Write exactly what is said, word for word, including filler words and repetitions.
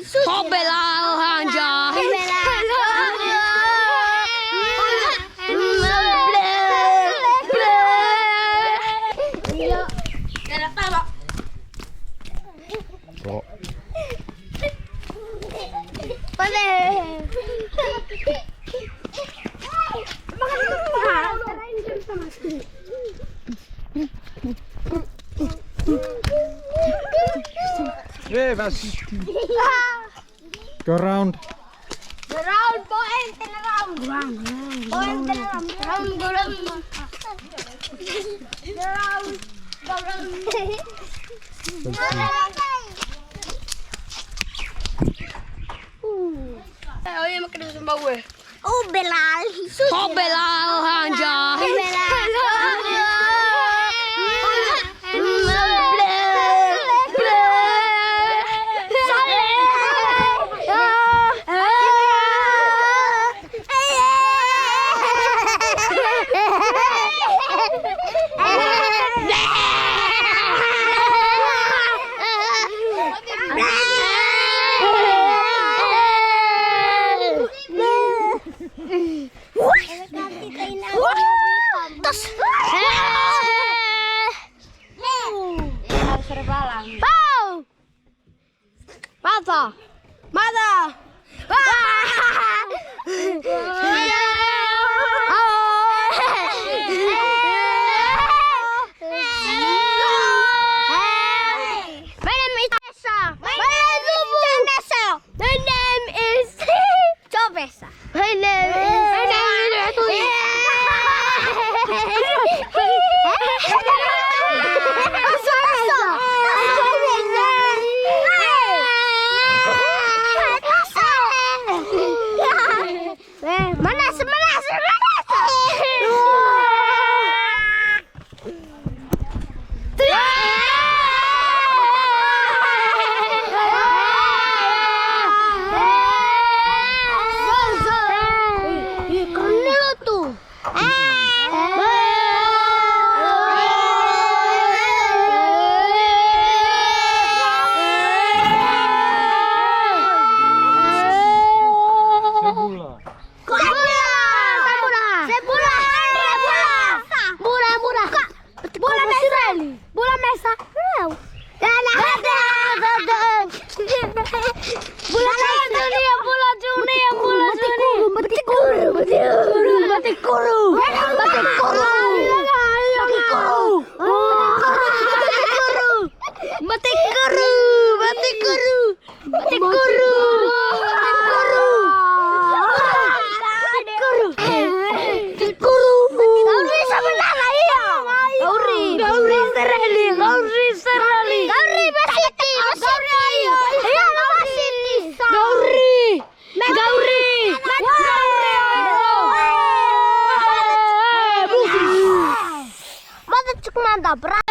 Hobela hanja. Go round. Go round, boy, and then around. Round, round, round, round, go round. Go round, go round. Ooh. Oye, me quedo sin baúl. Hobela. Hobela hanja. Pau! Mata! Mata! My name is Tessa. My name is Tessa. My name is Jovesa. My name is, my name is Manasa, Manasa, Manasa. Bula! Bula! Bula! Bula! Bula! Bula mesa! Bula mesa! Bula mesa! Bula Junia! Bula Junia! Bula Junia! Matikuru! Matikuru! Matikuru! Matikuru! Matikuru! Matikuru! Matikuru! Matikuru! Matikuru! Matikuru! Matikuru! Gauri sa manala ia! Gauri! Gauri Sereli! Gauri Sereli! Gauri Vasiti! Vasiti! Ia, Vasiti! Gauri! Gauri! Gauri! Mata tiko mada, bra!